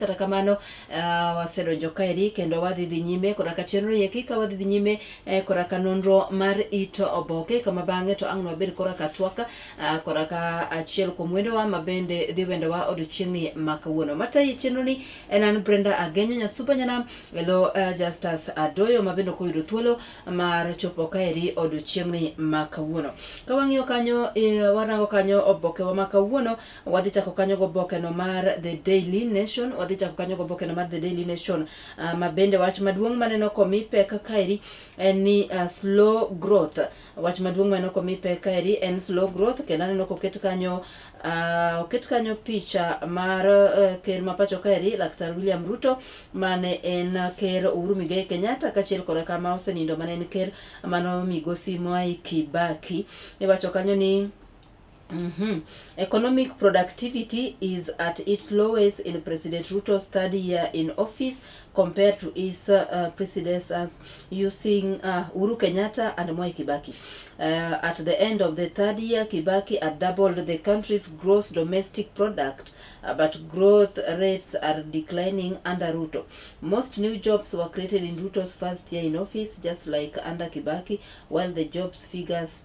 Kata kamano wasedonjo kaeri kendo wadhi dhi nyime koda ka chenro eki ka wadhi dhi nyime eh, koda ka nonro mar it oboke kama bang'e to ang' nwabed kora ka twak koda ka achiel kuom wendowa ma bende dhi wendowa odiochieng'ni ma kawuono. Matayi chenro ni en an Brenda Agenyo Nyasuba Nyanam e lo Justus Adoyo ma bende ok oyudo thuolo mar chopo kaeri odiochieng'ni ma kawuono. Ka wang'iyo kanyo eh, warango kanyo obokewa ma kawuono Wadhi chako kanyo gobokeno mar The Daily Nation, wadhi chako kanyo gobokeno mar The Daily Nation ma bende wach maduong' maneno komi pek kaeri en ni slow growth. Wach maduong' maneno komi pek kaeri en slow growth kendo aneno koket kanyo oket kanyo picha mar ker ma pacho kaeri Laktar William Ruto mane en ker Uhuru Muigai Kenyatta kaachiel koda kama osenindo mane en ker mano Migosi Mwai Kibaki. Iwacho kanyo ni Economic productivity is at its lowest in President Ruto's third year in office compared to his predecessors using Uhuru Kenyatta and Mwai Kibaki. At the end of the third year, Kibaki had doubled the country's gross domestic product, but growth rates are declining under Ruto. Most new jobs were created in Ruto's first year in office, just like under Kibaki, while the jobs figures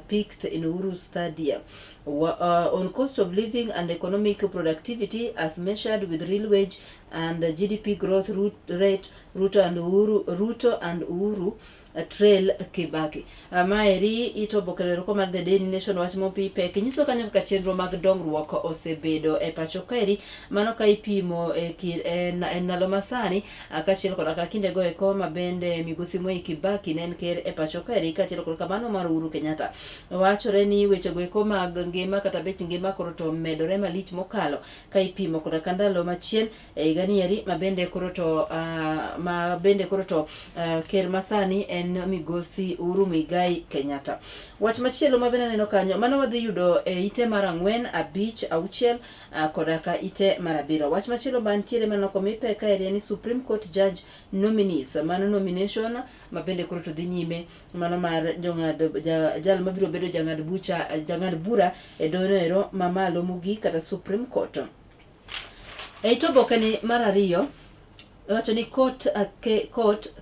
peaked in Uhuru's third year. On cost of living and economic productivity as measured with real wage and GDP growth rate, Ruto and Uhuru trail Kibaki. Maeri ito oboke lero mar The Daily Nation wach mopi pek nyiso kanyo kaka chenro mag dongruok osebedo e pacho kaeri mano ka ipimo e, e, e ndalo masani kaachiel koda ka kindego eko ma bende migosi Mwai Kibaki ne en ker e pacho kaeri kaachiel kod kamano mar Uhuru Kenyatta. Wachore ni wechego eko mag ngima kata bech ngima koro to medore malich mokalo ka ipimo koda ka ndalo machien e higa ni eri ma bende koro to ma bende koro to ker masani en migosi Uhuru Muigai Kenyatta. Wach machielo ma bende aneno kanyo mano wadhi yudo e ite mar 4, 5, 6 koda ka ite mar 7. Wach machielo mantiere maneno komi pek kaeri en ni Supreme Court Judge nominees, mano nomination ma bende koro to dhi nyime mano mar jong'ad ja, jal mabiro bedo jang'ad bucha jang'ad bura e doho ero mamalo mogik kata Supreme Court. E it oboke ni mar 2 iwacho ni court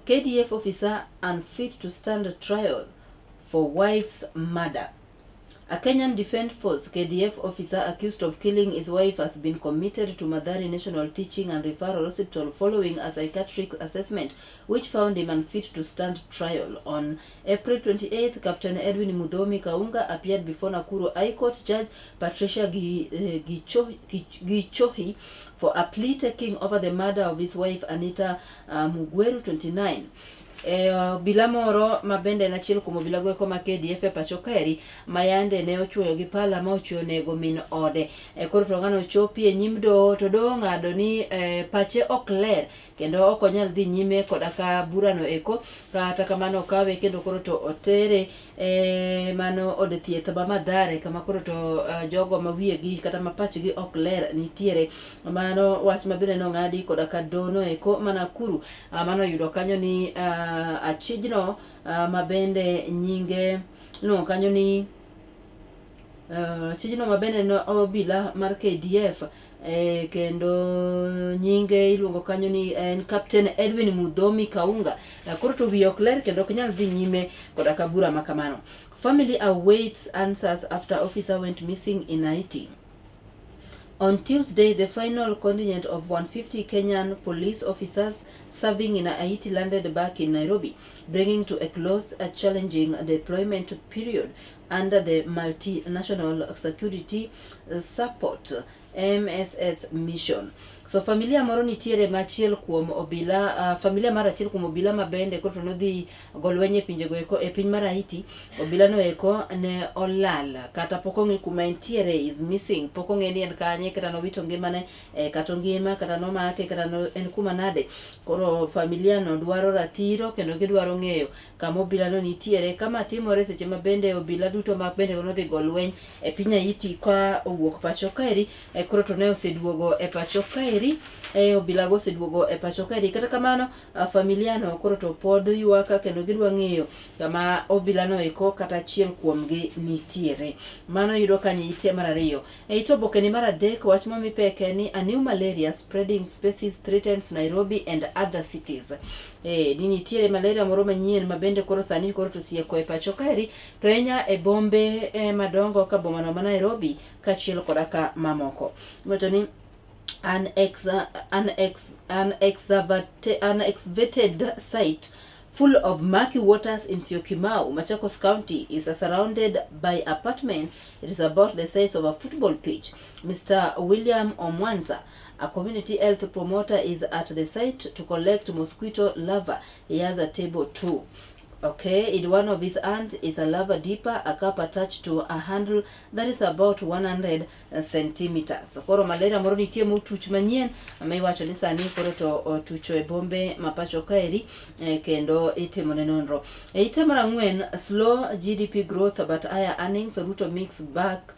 KDF officer unfit to stand trial for wife's murder. A Kenyan Defence Force KDF officer accused of killing his wife has been committed to Mathari National Teaching and Referral Hospital following a psychiatric assessment which found him unfit to stand trial. On April 28th, Captain Edwin Muthomi Kaunga appeared before Nakuru High Court Judge Patricia Gichohi for a plea taking over the murder of his wife Anita Mugweru, 29. Obila moro ma bende en achiel kuom obila goeko ma KDF e pacho kaeri ma yande ne ochwoyo gi pala ma ochwoyo nego min ode. Koro to ng'ano ochopi e nyim doho to doho ong'ado ni pache ok ler kendo ok onyal dhi nyime koda ka burano eko kata kamano okawe kendo koro to otere mano od thieth ma Mathare kama koro to jogo ma wiyegi kata ma pachgi ok ler nitiere. Mano wach ma bende nong'adi koda ka doho eko ma Nakuru mano oyudo kanyo ni achijno ma bende nyinge iluongo kanyo ni achijno ma bende en obila mar KDF kendo nyinge iluongo kanyo ni en Captain Edwin Muthomi Kaunga. Koro to wiye ok ler kendo ok nyal dhi nyime koda ka bura ma kamano. Family awaits answers after officer went missing in Haiti. On Tuesday, the final contingent of 150 Kenyan police officers serving in Haiti landed back in Nairobi, bringing to a close a challenging deployment period under the Multinational Security Support MSS mission. So familia moro nitiere ma achiel kuom obila, familia mar achiel kuom obila ma bende koro to nodhi go lweny e pinjego eko e piny mar Haiti. Obila no eko ne olal kata pok ong'e kuma entiere, is missing, pok ong'e ni en kanye kata nowito ngimane kata ongima kata nomake kata no, en kuma nade. Koro familia no dwaro ratiro kendo gidwaro ng'eyo kama obila no nitiere. Kama timore seche ma bende obila duto ma bende nodhi go lweny e piny Haiti ka owuok pacho kaeri koro to ne oseduogo e pacho kaeri. kaeri e obilago oseduogo e pacho kaeri. Kata kamano, familia no koro to pod ywak kendo gidwa ng'eyo kama obilano eko kata achiel kuomgi nitiere. Mano yudo kanyo ite mar ariyo. E it obokeni mar adek wach momi pek en ni a new malaria spreading species threatens Nairobi and other cities. E, ni nitiere malaria moro manyien ma bende koro sani koro to sieko e pacho kaeri to ahinya e bombe e, madongo ka bomano ma Nairobi kaachiel koda ka mamoko. Iwacho ni an ex, an ex, an excavate, an excavated site full of murky waters in Syokimau, Machakos County is surrounded by apartments. It is about the size of a football pitch. Mr. William Omwanza, a community health promoter, is at the site to collect mosquito larvae. He has a table too. Okay, in one of his hands is a lava dipper, a cup attached to a handle that is about 100 centimeters. Koro malaria moro nitie motuch manyien ma iwacho ni sani koro to otucho e bombe ma pacho kaeri eh, kendo itimo ne nonro. E ite mar ang'wen, slow GDP growth but higher earnings, Ruto mix back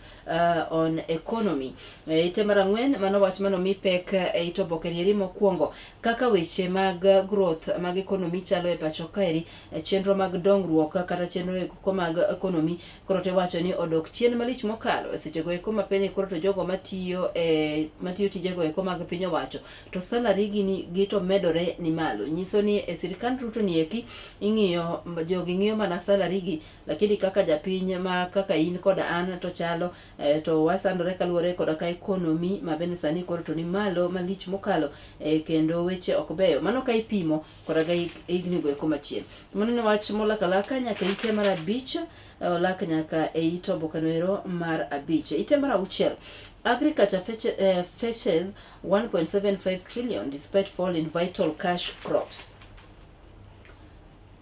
on economy. E ite mar ang'wen, mano wach mano mi pek e it oboke nieri mokwongo kaka weche mag growth mag economy chalo e pacho kaeri, e chenro mag dongruok kata chenro eko mag economy koro to iwacho ni odok chien malich mokalo e sechego eko ma penye koro to jogo matiyo e matiyo tijego eko mag piny owacho to salary gi ni gi to medore ni malo nyiso ni e sirkand Ruto ni eki ing'iyo jogi ng'iyo mana salary gi lakini kaka japiny ma kaka in koda an to chalo eh, to wasandore kaluwore koda ka economy ma bende sani koro to ni malo malich mokalo eh, kendo weche ok beyo mano ka ipimo koda ga higni go eko machien. Mano ne wach molak alaka nyaka ite mar abich, eh, olak nyaka e it oboke noero mar abich. Ite mar auchiel, agriculture fetch, eh, fetches 1.75 trillion despite fall in vital cash crops.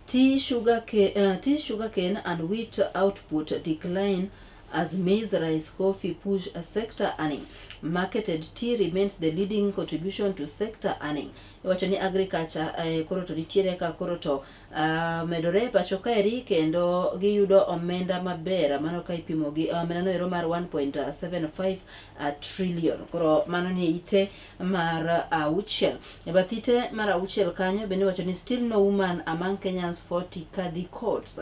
Tea sugar cane, tea sugar cane and wheat output decline as maize, rice, coffee push a sector earning. Marketed tea remains the leading contribution to sector earning. Iwacho ni agriculture eh, koro to nitiere ka koro to uh, medore e pacho kaeri kendo giyudo omenda maber mano ka ipimo gi omenda no ero mar 1.75 uh, trillion. Koro mano ni ite mar auchiel. E bath ite mar auchiel kanyo bende iwacho ni still no woman among Kenyans 40 Kadhi courts.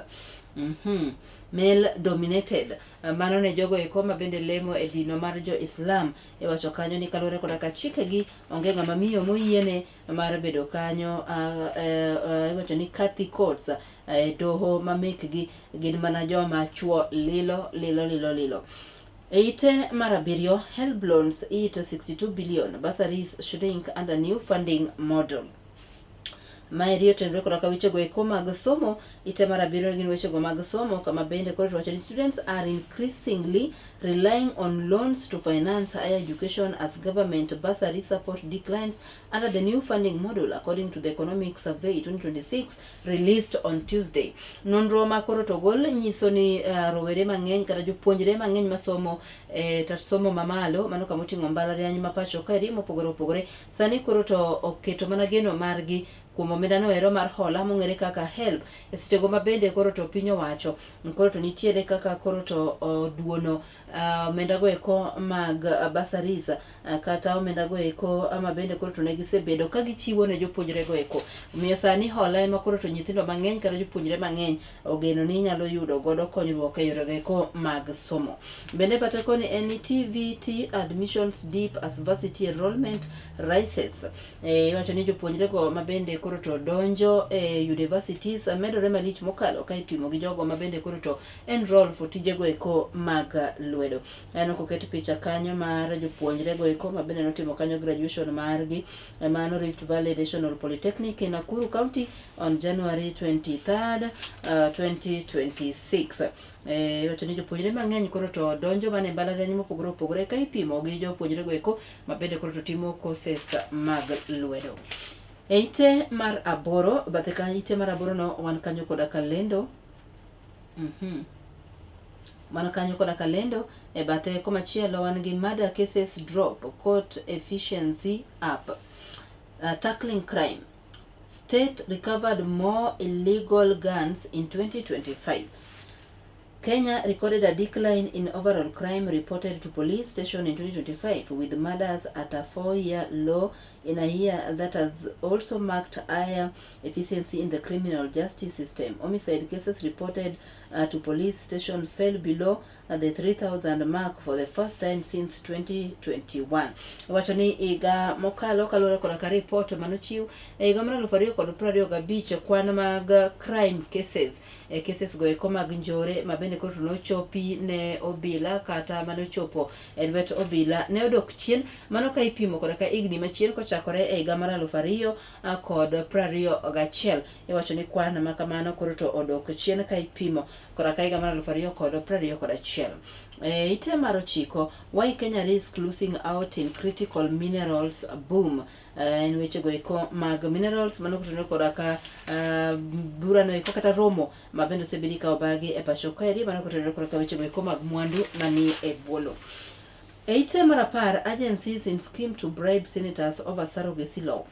Male dominated. Mano ne jogo eko ma bende lemo e dino mar jo Islam. Iwacho kanyo ni kaluwore koda ka chikegi onge ng'ama miyo moyiene mar bedo kanyo. Iwacho ni Kadhi courts e doho ma mekgi gin mana joma chuo lilo lilo lilo lilo. E ite mar abiriyo, HELB loans hit 62 billion, bursaries shrink under new funding model. Maeri otenore koda ka wechego eko mag somo. Ite mar abiriyo gin wechego mag somo kama bende koro wacho ni students are increasingly relying on loans to finance higher education as government bursary support declines under the new funding model according to the Economic Survey 2026 released on Tuesday. Nonro ma koro to gol nyiso ni rowere mang'eny kata jopuonjre mang'eny masomo e tat somo mamalo mano kama oting'o mbalariany ma pacho kaeri mopogore opogore sani koro to oketo mana geno margi kuom omenda no ero mar hola mong'ere kaka HELB e sechego ma bende koro to piny owacho koro to nitiere kaka koro to oduono omenda go eko mag bursaries kata omenda go eko ma bende koro to ne gisebedo ka gichiwo ne jopuonjre go eko. Omiyo sani hola ema koro to nyithindo mang'eny kata jopuonjre mang'eny ogeno ni nyalo yudo godo konyruok e yore go eko mag somo. Bende pate koni en ni TVET admissions dip as varsity enrollment rises. Iwacho ni jopuonjre go ma bende koro to donjo e universities medore malich mokalo ka ipimo gi jogo ma bende koro to enroll for tijego eko mag lwedo. Aneno koket picha kanyo mar jopuonjre go eko ma bende notimo kanyo graduation margi mano Rift Valley National Polytechnic in Nakuru County on January 23rd, 2026. Iwacho ni jopuonjre mang'eny koro to donjo mana e mbalariany mopogore opogore ka ipimo gi jopuonjre go eko ma bende koro to timo courses mag lwedo. E ite mar aboro, bathe ka ite mar aboro no wan kanyo koda kalendo. Mano kanyo koda kalendo e bathe komachielo wan gi murder cases drop, court efficiency up. Tackling crime. State recovered more illegal guns in 2025. Kenya recorded a decline in overall crime reported to police station in 2025, with murders at a 4-year low in a year that has also marked higher efficiency in the criminal justice system. Homicide cases reported to police station fell below the 3,000 mark for the first time since 2021. Wacho ni higa mokalo kaluwore koda ka report manochiw e higa mar 2025 kwan mag crime cases e cases go eko mag njore ma bende koro nochopi ne obila kata manochopo e lwet obila ne odok chien mano ka ipimo koda ka higni machien kochakore e higa mar 2021. Iwacho ni kwan ma kamano koro to odok chien ka ipimo koda ka higa mar 2021. E ite mar 9, why Kenya risk losing out in critical minerals boom. En wechego eko mag minerals mano kotenore koda ka burano eko kata romo ma bende osebedi ka obagi e pacho kaeri mano kotenore koda ka wechego eko mag mwandu mani e bwo lowo. E ite mar 10, agencies in scheme to bribe senators over surrogacy law.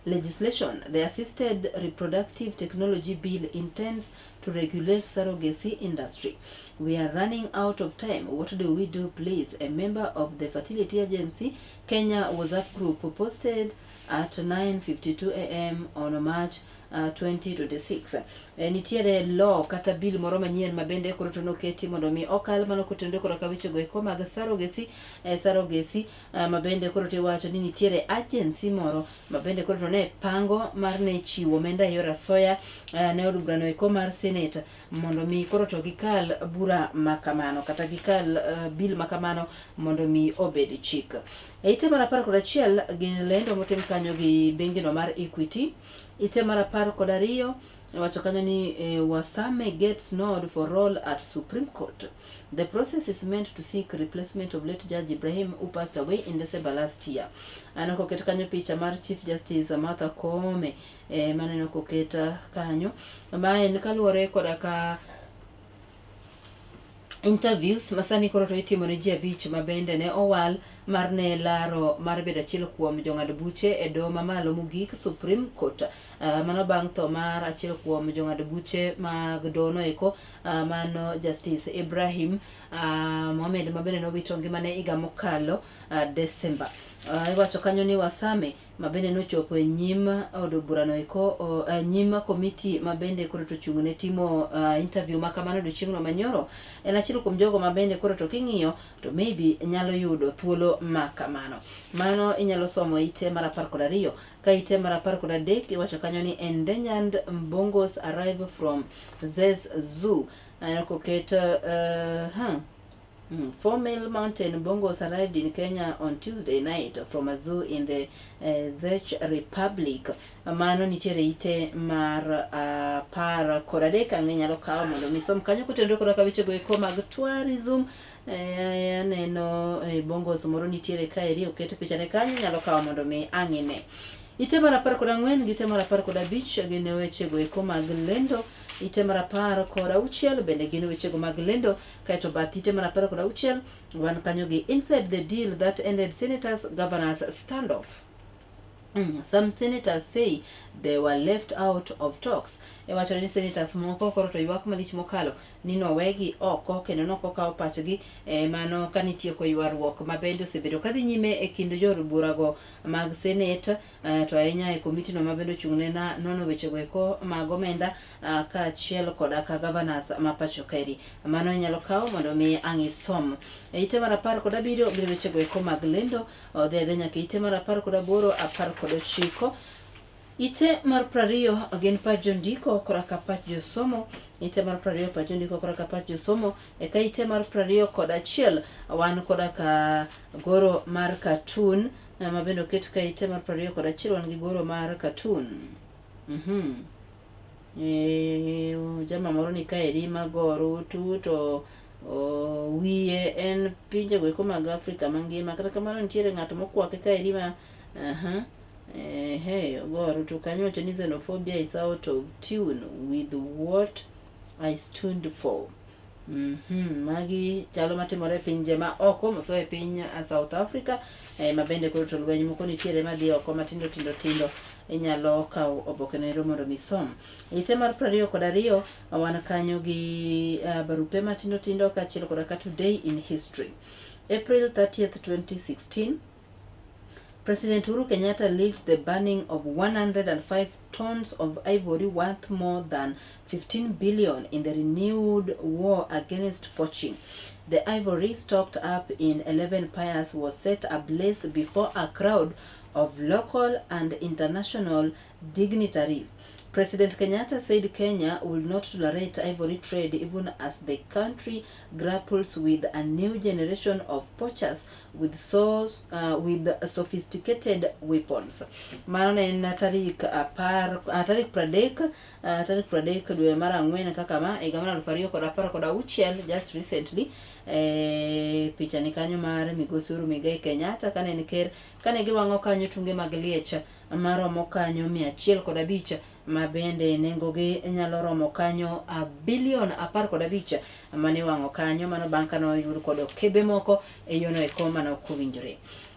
Legislation. The Assisted Reproductive Technology Bill intends to regulate surrogacy industry. We are running out of time. What do we do, please? A member of the Fertility Agency Kenya WhatsApp group posted at 9:52 a.m. on March 2026. Nitiere law kata bill moro manyien ma bende koro to noketi mondo mi okal mano kotenore koda ka wechego eko mag surrogacy, ma bende koro tiwacho ni nitiere agency moro ma bende koro to ne pango mar ne chiwo omenda e yor asoya ne od burano eko mar Senate mondo mi koro to gikal bura ma kamano kata gikal bill ma kamano mondo mi obed chik. E ite mar 11 gin lendo motim kanyo gi bengino mar Equity. Ite mar 12 wacho kanyo ni Wasame gets nod for role at Supreme Court. The process is meant to seek replacement of late Judge Ibrahim who passed away in December last year. Aneno koket kanyo picha mar Chief Justice Martha Koome maneno koket kanyo. Ma en kaluwore koda ka interviews masani koro to itimo ne ji 5 ma bende ne owal mar ne laro mar bedo achiel kuom jong'ad buche e doho mamalo mogik Supreme Court. Mano bang' tho mar achiel kuom jong'ad buche mag doho no eko mano Justice Ibrahim Mohamed ma bende nowito ngimane higa mokalo Desemba. Iwacho kanyo ni Wasame ma bende nochopo e nyim od burano eko e nyim komiti ma bende koro to ochung' ne timo interview ma kamano odiochieng'no manyoro en achiel kuom jogo ma bende koro to king'iyo to maybe nyalo yudo thuolo ma kamano. Mano inyalo somo ite mar 12. Ka ite mar 13 iwacho kanyo ni endangered bongos arrive from Zes Zoo. Aneno koket 4 male mountain bongos arrived in Kenya on Tuesday night from a zoo in the Czech Republic. Mano nitiere ite mar 13 ang' inyalo kawo mondo mi som kanyo kotenore koda ka wechego eko mag tourism. Aneno bongos moro nitiere kaeri oket pichane kanyo inyalo kawo mondo mi ang' ine. Ite mar 14 gi ite mar 15 gin wechego eko mag lendo. Ite mar 16 bende gin wechego mag lendo. Kaeto bath ite mar 16 wan kanyo gi inside the deal that ended senators governors standoff. Some senators say they were left out of talks. E wachore ni senators moko koro to ywak malich mokalo ni nowegi oko kendo nokokaw pachgi mano ka nitieko ywaruok ma bende osebedo kadhi nyime e kind jood burago mag senate to ahinya e komiti no ma bende ochung' ne nono wechego eko mag omenda kaachiel koda ka governors ma pacho kaeri. Mano inyalo kawo mondo mi ang' isom. E ite mar 17 gin wechego eko mag lendo odhi adhiya nyaka ite mar 18, 19. Ite mar 20 gin pach jondiko korka pach josomo. Ite mar 20 pach jondiko korka pach josomo. Eka ite mar 21 wan koda ka goro mar cartoon ma bende oket ka ite mar 21 wan gi goro mar cartoon. Jama moro ni kaeri magoro tu to wiye en pinjego eko mag Afrika mangima. Kata kamano nitiere ng'at mokwake kaeri ma ogoro to kanyo wacho ni xenophobia is out of tune with what I stood for. Magi chalo matimore e pinje ma oko moso e piny South Africa ma bende koro to lweny moko nitiere madhi oko matindo tindo tindo inyalo kawo oboke nero mondo mi som. Ite mar 22 wan kanyo gi barupe matindo tindo kaachiel koda ka Today in History. April 30th 2016 President Uhuru Kenyatta leads the banning of 105 tons of ivory worth more than 15 billion in the renewed war against poaching. The ivory stocked up in 11 piles was set ablaze before a crowd of local and international dignitaries. President Kenyatta said Kenya will not tolerate ivory trade even as the country grapples with a new generation of poachers with, source, with sophisticated weapons. Mano ne en tarik apar, tarik pradek, tarik pradek dwe mar ang'wen kaka ma higa mar 2016 just recently picha ni kanyo mar migosi Uhuru Muigai Kenyatta kane en ker kane giwang'o kanyo tunge mag liech maromo kanyo 105 ma bende nengogi nyalo romo kanyo bilion 15 mane iwang'o kanyo mano bang' kane oyud kod okebe moko e yono eko mane ok owinjore.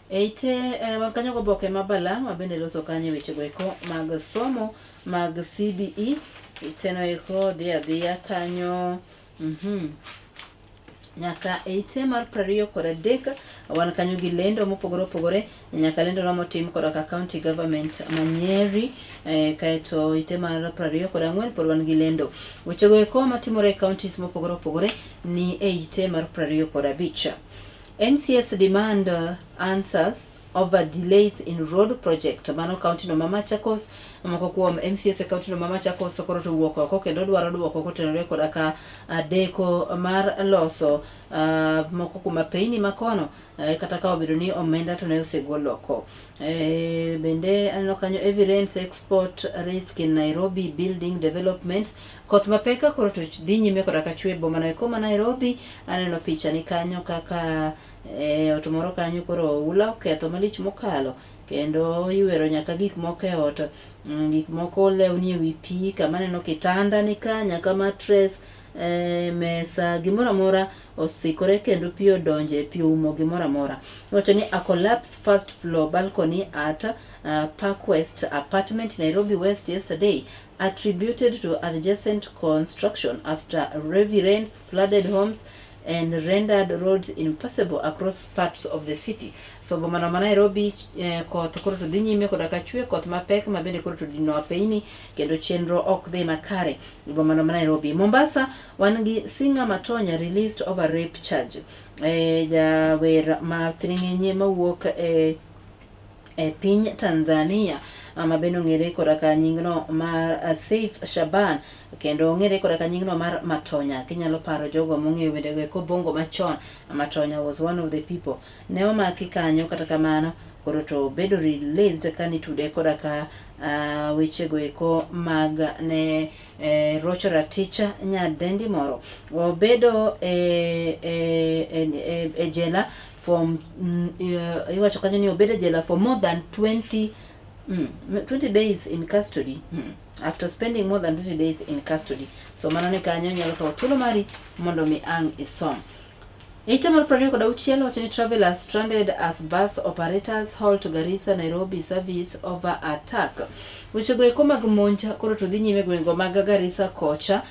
E ite wan kanyo goboke ma Balang' ma bende loso kanyo e wechego eko mag somo mag CBE iteno eko dhi adhiya kanyo Nyaka e ite mar 23 wan kanyo gi lendo mopogore opogore nyaka lendo no motim koda ka county government ma Nyeri kaeto ite mar 24 pod wan gi lendo wechego eko matimore e counties mopogore opogore ni e ite mar 25. MCS demand answers over delays in road project mano county no ma Machakos moko kuom MCS e county no ma Machakos koro to wuok oko kendo dwaro duoko kotenore koda ka deko mar loso moko kuom apeyni makono kata ka obedo ni omenda to ne osegol oko. Bende aneno kanyo heavy rains export risk in Nairobi building developments koth mapek koro to dhi nyime koda ka chwe boma no eko ma Nairobi aneno picha ni kanyo kaka E ot moro kanyo koro oula oketho malich mokalo kendo oywero nyaka gik moko e ot. Gik moko olewni e wi pi, kama aneno kitanda ni ka, nyaka mattress, mesa, gimoro amora osikore kendo pi odonje, pi oumo gimoro amora. Iwacho ni a collapsed first floor balcony at Park West apartment Nairobi West yesterday attributed to adjacent construction after heavy rains flooded homes and rendered roads impassable across parts of the city. So boma no ma Nairobi koth koro to dhi nyime koda ka chwe koth mapek ma bende koro to dino apeyni kendo chenro ok dhi makare e boma no ma Nairobi. Mombasa wan gi Singer Matonya released over rape charge. Jawer ma thiring'inyi mawuok e piny Tanzania ma bende ong'ere koda ka nyingno mar Seif Shaban kendo ong'ere koda ka nyingno mar Matonya. Kinyalo paro jogo mong'eyo wendego eko bongo machon, Matonya was one of the people. Ne omaki kanyo kata kamano koro to obedo released kane itude koda ka wechego eko mag ne rocho ratich nyadendi moro. Obedo e jela for iwacho kanyo ni obedo e jela for more than 20 days in custody after spending more than 20 days in custody. So mano ni kanyo inyalo kawo thuolo mari mondo mi ang' isom. Ite mar 26 wacho ni travelers stranded as bus operators halt Garissa Nairobi service over attack. Wechego eko mag monj koro to dhi nyime gwengego mag Garissa kocha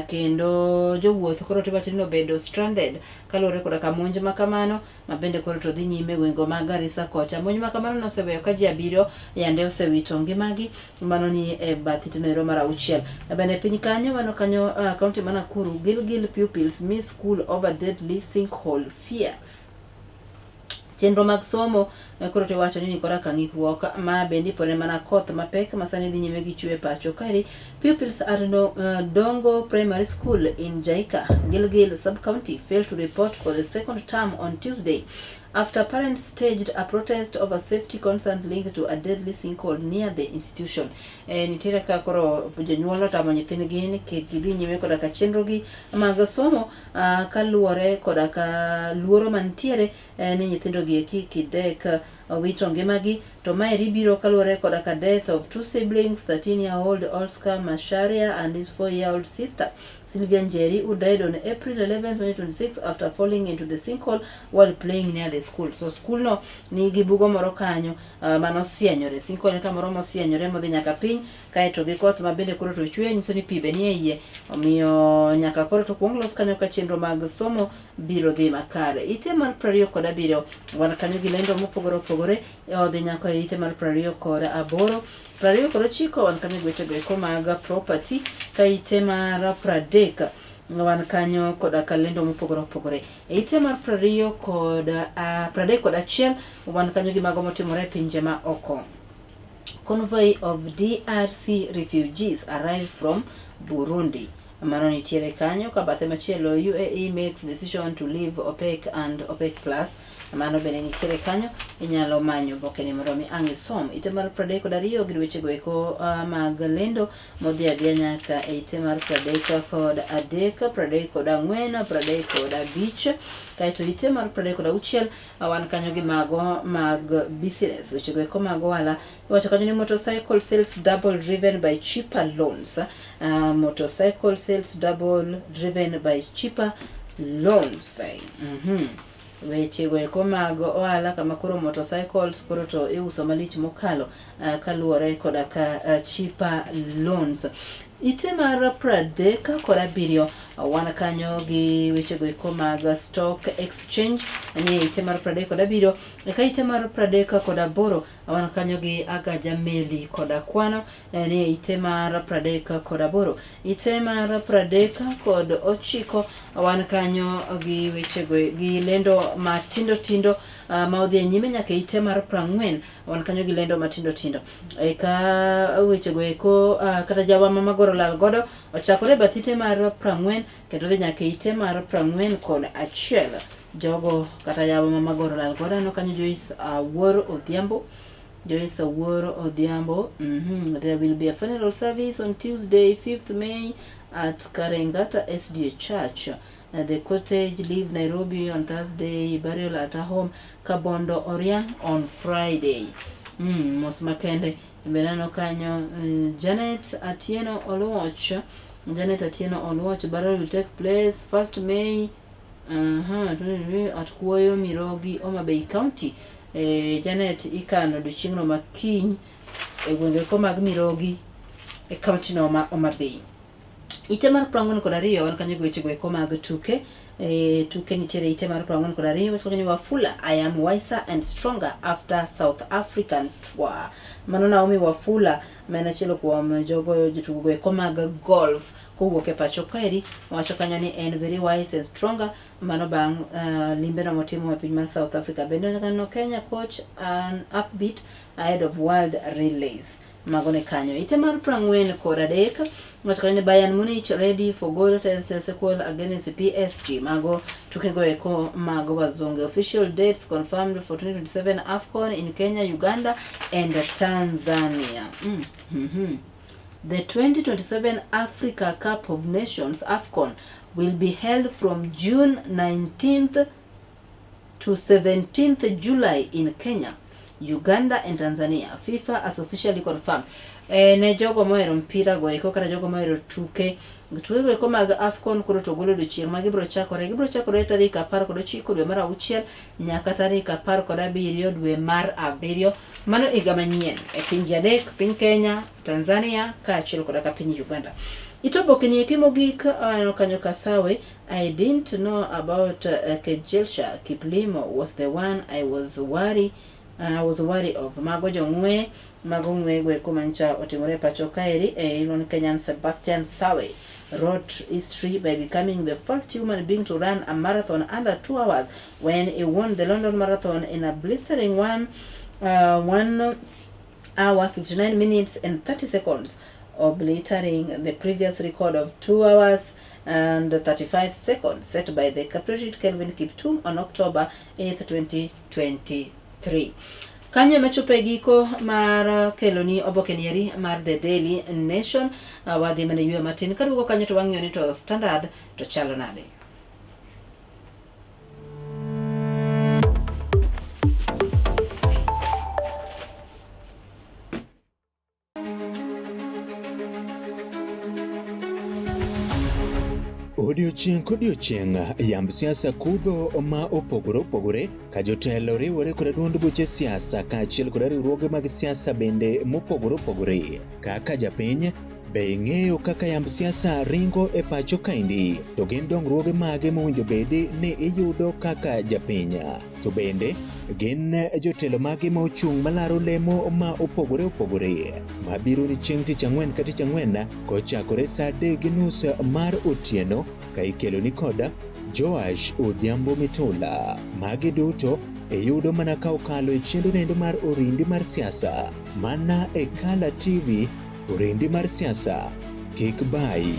kendo jowuoth koro to iwacho ni obedo stranded kaluwore koda ka monj ma kamano ma bende koro to dhi nyime gwengego mag Garissa kocha. Monj ma kamano noseweyo ka ji abiriyo yande osewito ngimagi mano ni e bath itno ero mar auchiel. Bende piny kanyo mano kanyo county ma Nakuru Gilgil pupils miss school over deadly sinkhole fears. Chenro mag somo koro to iwacho ni nikora ka ng'ikruok ma bende ipore mana koth mapek ma sani dhi nyime gi chwe e pacho kaeri. Pupils at Dongo Primary School in Jaika, Gilgil sub-county failed to report for the second term on Tuesday after parents staged a protest over safety concerns linked to a deadly sinkhole near the institution. Nitiere ka koro jonyuol otamo nyithindgi ni kik gidhi nyime koda ka chenrogi mag somo kaluwore koda ka luoro mantiere ni nyithindo gi eki kidek owito ngimagi to maeri biro kaluwore koda ka death of two siblings 13 year old Oscar Macharia and his 4 year old sister Sylvia Njeri who died on April 11, 2026 after falling into the sinkhole while playing near the school. So school no nigi bugo moro kanyo manosienyore. Sinkhole en kamoro mosienyore modhi nyaka piny kaeto gi koth ma bende koro to chwe nyiso ni pi be nie iye. Omiyo nyaka koro to kuong los kanyo ka chenro mag somo biro dhi makare. Ite mar 27 wan kanyo gi lendo mopogore opogore odhi nyaka e ite mar 28. 29 wan kanyo gi wechego eko mag property ka ite mar 30 wan kanyo koda ka lendo mopogore opogore. E ite mar 20 kod 31 wan kanyo gi mago motimore e pinje ma oko. Convoy of DRC refugees arrive from Burundi. Mano nitiere kanyo ka bathe machielo UAE makes decision to leave OPEC and OPEC Plus. Mano bende nitiere kanyo inyalo manyo oboke ni mondo mi ang' isom. Ite mar 32 gin wechego eko mag lendo modhi adhiya nyaka e ite mar 33, 34, 35 kaeto ite mar 36 wan kanyo gi mago mag business wechego eko mag ohala iwacho kanyo ni motorcycle sales double driven by cheaper loans. Motorcycle sales double driven by cheaper loans. Weche go eko mag ohala kama koro motorcycles koro to iuso malich mokalo kaluwore koda ka cheaper loans. Ite mar 37 wan kanyo gi wechego eko mag stock exchange nie ite mar 37 eka ite mar 38 wan kanyo gi agaja meli koda kwano nie ite mar 38. Ite mar 39 wan kanyo gi wechego gi lendo matindo tindo ma odhi e nyime nyaka ite mar 40 wan kanyo gi lendo matindo tindo. Eka wechego eko kata jawa ma magoro lal godo ochakore e bath ite mar 40 kendo dhi nyaka ite mar 41. Jogo kata yawa ma magoro lal godo aneno kanyo Joyce Awuor Odhiambo. Joyce Awuor Odhiambo. There will be a funeral service on Tuesday 5th May at Karengata SDA Church. The cottage leave Nairobi on Thursday, burial at her home Kabondo Oriang on Friday. Mos makende bende aneno kanyo Janet Atieno Oluoch. Janet Atieno Oluoch burial will take place 1st May at Kuoyo Mirogi, Homa Bay County. Janet ikano odiochieng'no ma kiny e gwenge ko mag Mirogi e county no ma Homa Bay. Ite mar 42 wan kanyo gi wechego eko mag tuke. Tuke nitiere ite mar 42 wacho ni Wafula I am wiser and stronger after South African tour. Mano Naomi Wafula ma en achiel kuom jogo jotugo eko mag golf kowuok e pacho kaeri wacho kanyo ni en very wise and stronger mano bang' limbeno motimo e piny mar South Africa. Bende no Kenya coach an upbeat ahead of World Relays. Mago ne kanyo. Ite mar 43 wacho kanyo ni Bayern Munich ready for goal test sequel against PSG. Mago tukego eko mag wazungu. Official dates confirmed for 2027 AFCON in Kenya, Uganda and Tanzania. The 2027 Africa Cup of Nations AFCON will be held from June 19th to 17th July in Kenya, Uganda and Tanzania. FIFA has officially confirmed. Ne jogo mohero mpira go eko kata jogo mohero tuke tuke go eko mag AFCON koro to golo odiochieng' ma gibiro chakore. Gibiro chakore tarik 19 dwe mar auchiel nyaka tarik 17 dwe mar abiriyo. Mano higa manyien e pinje adek, piny Kenya, Tanzania kaachiel koda ka piny Uganda. Itoboke ni eki mogik aneno kanyo Kasawe I didn't know about Kejelsha Kiplimo was the one I was worry I was worry of. Mago jong'we mago ng'we go eko mancha otimore e pacho kaeri e ilon Kenyan Sebastian Sawe wrote history by becoming the first human being to run a marathon under 2 hours when he won the London Marathon in a blistering 1 hour 59 minutes and 30 seconds, obliterating the previous record of 2 hours and 35 seconds set by the compatriot Kelvin Kiptum on October 8, 2023. Kanyo ema chopo e giko mar keloni oboke nieri mar The Daily Nation. Wadhi mana yweyo matin kaduogo kanyo to wang'iyo ni to Standard to chalo nade. Odiochieng' kodiochieng' yamb siasa kudho ma opogore opogore ka jotelo riwore koda duond buche siasa kaachiel koda riwruoge mag siasa bende mopogore opogore. Kaka japiny, be ing'eyo kaka yamb siasa ringo e pacho kaendi? To gin dongruoge mage mowinjo bedi ni iyudo kaka japiny? To bende gin jotelo mage ma ochung' malaro lemo ma opogore opogore mabiro ni chieng' tich ang'wen ka tich ang'wen kochakore saa 3:30 mar otieno ka ikelo ni koda Joash Odhiambo Mitula. Magi duto iyudo mana ka okalo e chenro nendo mar Orindi mar siasa mana e Kala TV. Orindi mar siasa kik bayi.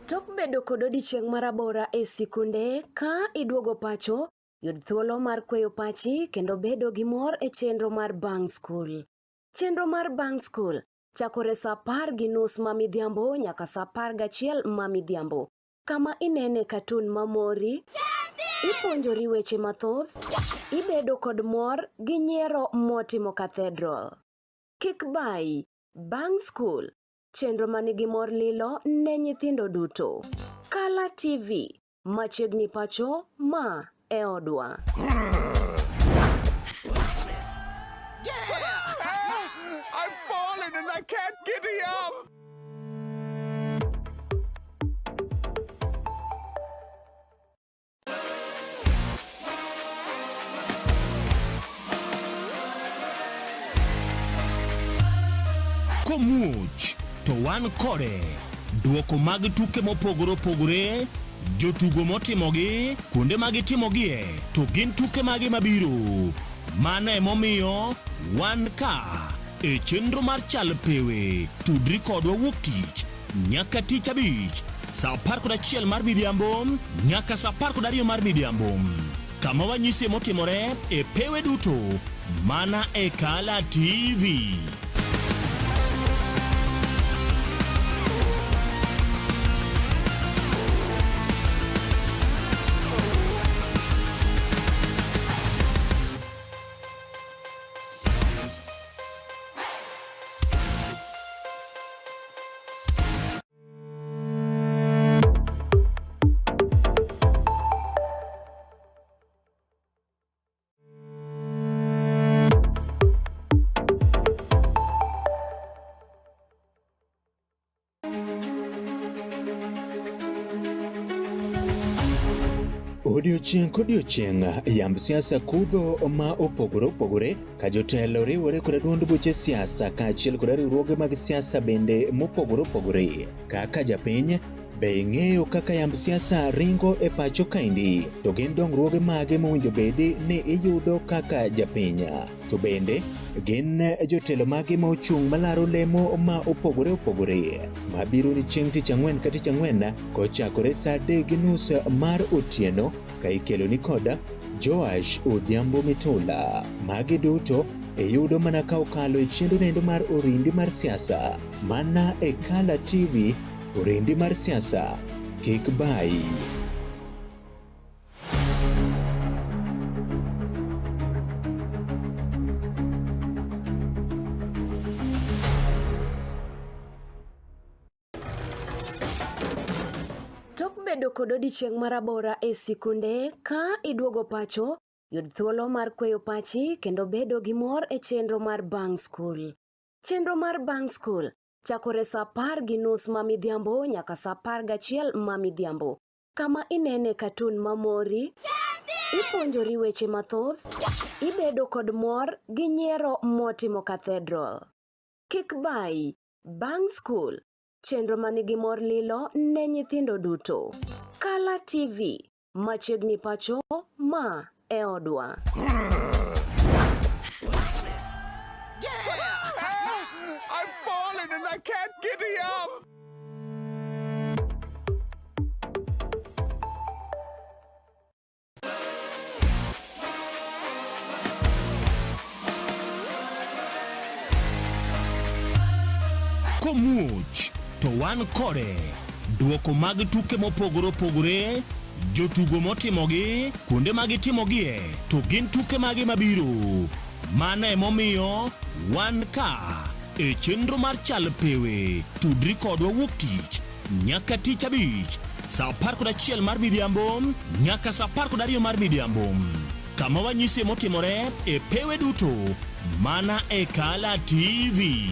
Tok bedo kod odiechieng' marabora e sikunde, ka iduogo pacho, yud thuolo mar kweyo pachi kendo bedo gi mor e chenro mar bang' skul. Chenro mar bang' skul chakore saa 10:30 ma midhiambo nyaka saa 11 ma midhiambo, kama inene katun mamori, ipuonjori weche mathoth, ibedo kod mor gi nyiero motimo cathedral. Kik bayi, bang' skul, chenro manigi mor lilo ne nyithindo duto. Kala TV, machiegni pacho, ma e odwa. I've fallen and I can't get up. Komuoch to wan kode. Duoko mag tuke mopogore opogore, jotugo motimogi, kuonde ma gitimogie, to gin tuke mage mabiro. Mano emomiyo wan ka e chenro mar Chal Pewe. Tudri kodwa wuok tich nyaka tich abich saa 11 mar midhiambo nyaka saa 12 mar midhiambo kama wanyisie motimore e pewe duto mana e Kala TV. Odiochieng' kodiochieng' yamb siasa kudho ma opogore opogore ka jotelo riwore koda duond buche siasa kaachiel koda riwruoge mag siasa bende mopogore opogore. Kaka japiny, be ing'eyo kaka yamb siasa ringo e pacho kaendi? To gin dongruoge mage mowinjo bedi ni iyudo kaka japiny? To bende gin jotelo mage ma ochung' malaro lemo ma opogore opogore mabiro ni chieng' tich ang'wen ka tich ang'wen kochakore saa 3:30 mar otieno ka ikelo ni koda Joash Odhiambo Mitula. Magi duto iyudo mana ka okalo e chenro nendo mar Orindi mar siasa mana e Kala TV. Orindi mar siasa kik bayi. Tok bedo kod odiechieng' marabora e sikunde, ka iduogo pacho, yud thuolo mar kweyo pachi kendo bedo gi mor e chenro mar bang' skul. Chenro mar bang' skul chakore saa 10:30 ma midhiambo nyaka saa 11 ma midhiambo, kama inene katun mamori, ipuonjori weche mathoth, ibedo kod mor gi nyiero motimo cathedral. Kik bayi, bang' skul, chenro manigi mor lilo ne nyithindo duto. Kala TV, machiegni pacho, ma e odwa. I've fallen and I can't get up. Komuoch to wan kode. Duoko mag tuke mopogore opogore, Jotugo motimogi, kuonde ma gitimogie, to gin tuke mage mabiro. Mano emomiyo wan ka e chenro mar Chal Pewe. Tudri kodwa wuok tich nyaka tich abich saa 11 mar midhiambo nyaka saa 12 mar midhiambo kama wanyisie motimore e pewe duto mana e Kala TV.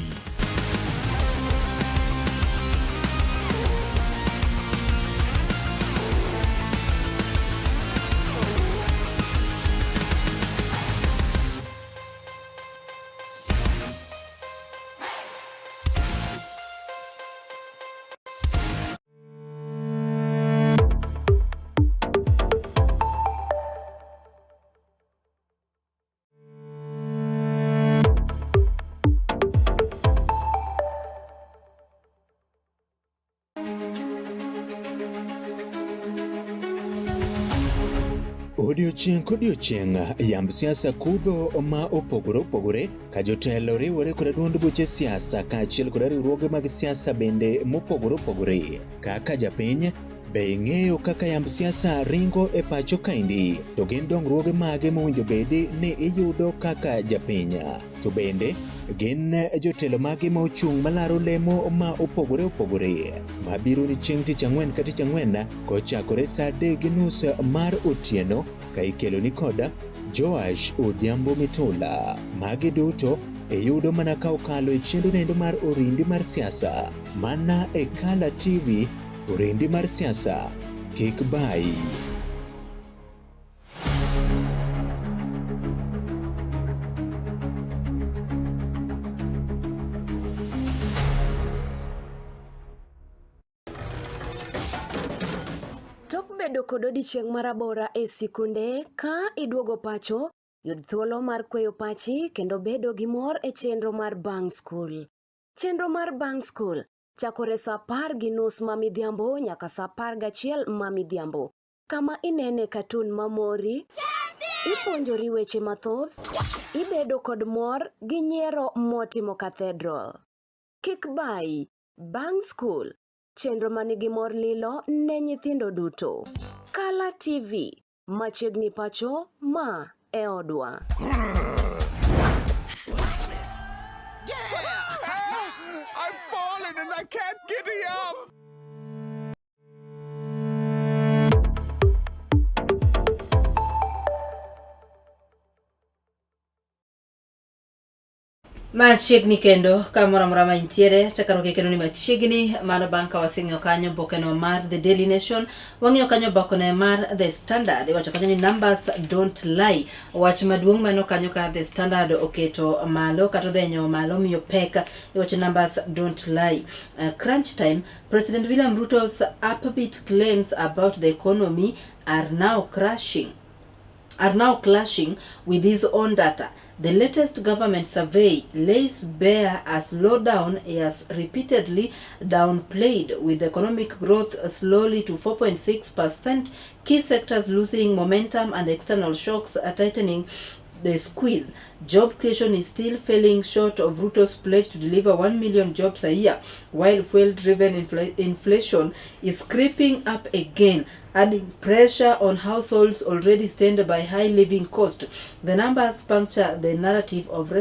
Odiochieng' kodiochieng' yamb siasa kudho ma opogore opogore ka jotelo riwore kod duond buche siasa kaachiel kod riwruoge mag siasa bende mopogore opogore. Kaka japiny, be ing'eyo kaka yamb siasa ringo e pacho kaendi? To gin dongruoge mage mowinjo bedi ni iyudo kaka japiny? To bende gin jotelo mage ma ochung' malaro lemo ma opogore opogore mabiro ni chieng' tich ang'wen ka tich ang'wen kochakore saa 3:30 mar otieno ka ikelo ni koda Joash Odhiambo Mitula. Magi duto iyudo mana ka okalo e chenro nendo mar Orindi mar siasa mana e Kala TV. Orindi mar siasa kik bayi. Tok bedo kod odiechieng' marabora e sikunde, ka iduogo pacho, yud thuolo mar kweyo pachi kendo bedo gi mor e chenro mar Bang' Skul. Chenro mar Bang' Skul chakore saa 10:30 ma midhiambo nyaka saa 11 ma midhiambo, kama inene katun mamori, ipuonjori weche mathoth, ibedo kod mor gi nyiero motimo cathedral. Kik bayi, Bang' Skul, chenro manigi mor lilo ne nyithindo duto. Kala TV, machiegni pacho, ma e odwa. I've fallen and I can't get up. Machiegni kendo kamoro amora ma intiere chakaroke kendo ni machiegni mano bang' ka waseng'iyo kanyo bokeno mar The Daily Nation wang'iyo kanyo bokne mar The Standard iwacho kanyo ni numbers don't lie wach maduong' mano kanyo ka The Standard oketo malo kata odhenyo malo miyo pek iwacho numbers don't lie crunch time President William Ruto's upbeat claims about the economy are now crashing are now clashing with his own data. The latest government survey lays bare a slowdown he has repeatedly downplayed, with economic growth slowly to 4.6%, key sectors losing momentum and external shocks are tightening the squeeze. Job creation is still falling short of Ruto's pledge to deliver 1 million jobs a year, while fuel-driven inflation is creeping up again, adding pressure on households already strained by high living cost. The numbers puncture the narrative of